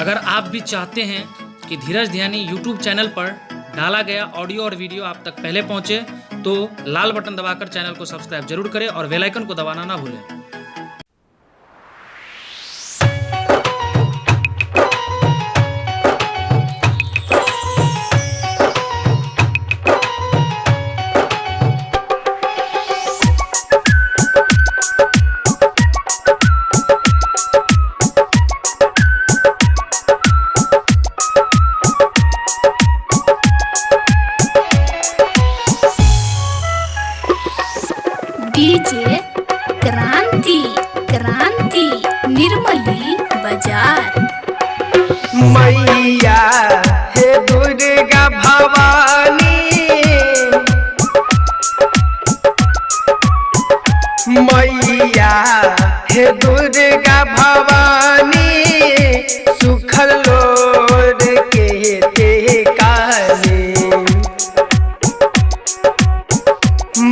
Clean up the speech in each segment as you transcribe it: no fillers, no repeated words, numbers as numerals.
अगर आप भी चाहते हैं कि धीरज ध्यानी यूट्यूब चैनल पर डाला गया ऑडियो और वीडियो आप तक पहले पहुंचे, तो लाल बटन दबाकर चैनल को सब्सक्राइब जरूर करें और बेल आइकन को दबाना ना भूलें। डीजे क्रांति, क्रांति निर्मली बाजार। मैया हे दुर्गा भवानी, मैया हे दुर्गा भवानी, सुखल लोर के ते कानी।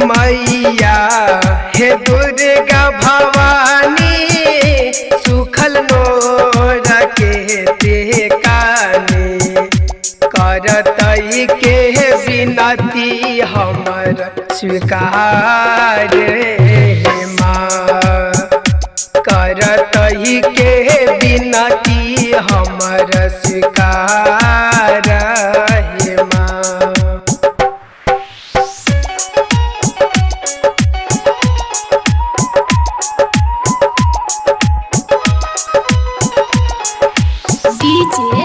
मैया हे दुर्गा भवानी, सुखल लोर के ते कानी। करतई के विनती हमर स्वीकार हे माँ, करतई के विनती हमर स्वीकार हे माँ। डीजे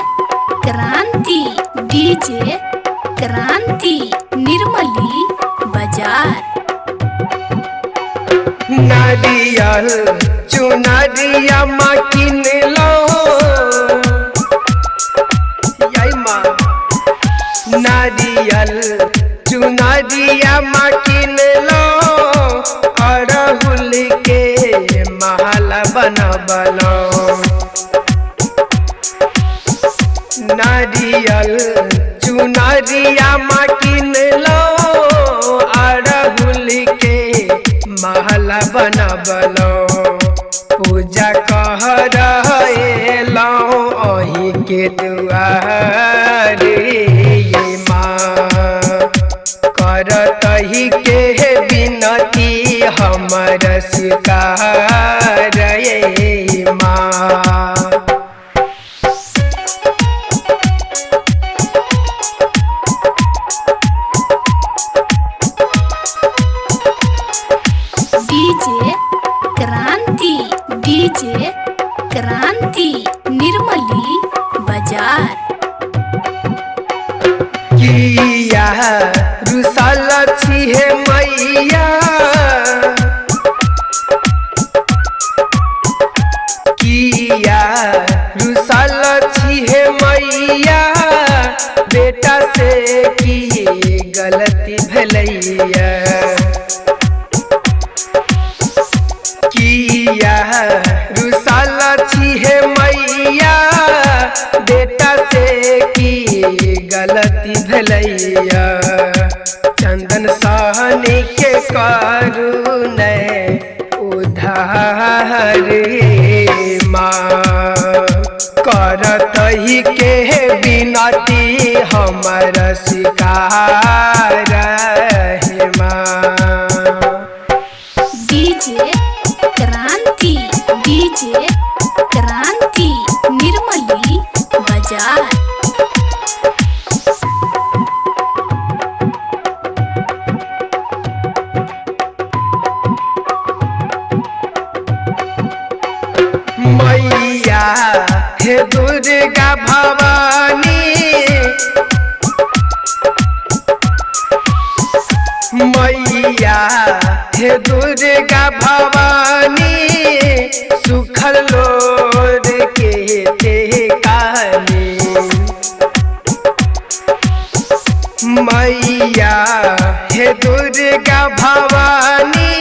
क्रांति, डीजे क्रांति निर्मली बाजार। नारियल चुनरिया माँ किन लो, यही माँ। नारियल चुनरिया माँ किन लो, अड़हुल के माला बनबलो। नारियल चुनरिया माँ किन लो, अड़हुल के माला बनबलो। पूजा कर एलौं अहीं के दुआरे माँ, करतही के विनती हमर स्वीकार माँ। डीजे क्रांति, डीजे क्रांति निर्मली बाजार। किया रुसल छी हे मैया, किया रुसल छी हे मैया, बेटा से की गलती भेलैया। किया रुसल छी हे मैया, बेटा से की गलती भेलैया। चंदन सहनी के करुण उधार माँ, करतही के विनती हमर स्वीकार हे माँ। डीजे क्रांति, डीजे क्रांति निर्मली बाजार। मैया हे दुर्गा भवानी, मैया हे दुर्गा भवानी, सुखल लोर के ते कानी। मैया हे दुर्गा भवानी,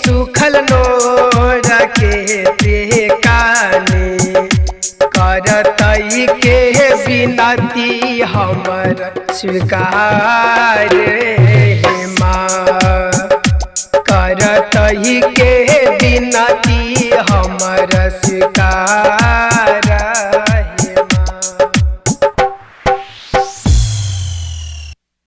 सुखल नोर के ते कानी। करतई के विनती हमर स्वीकार हे माँ, करतई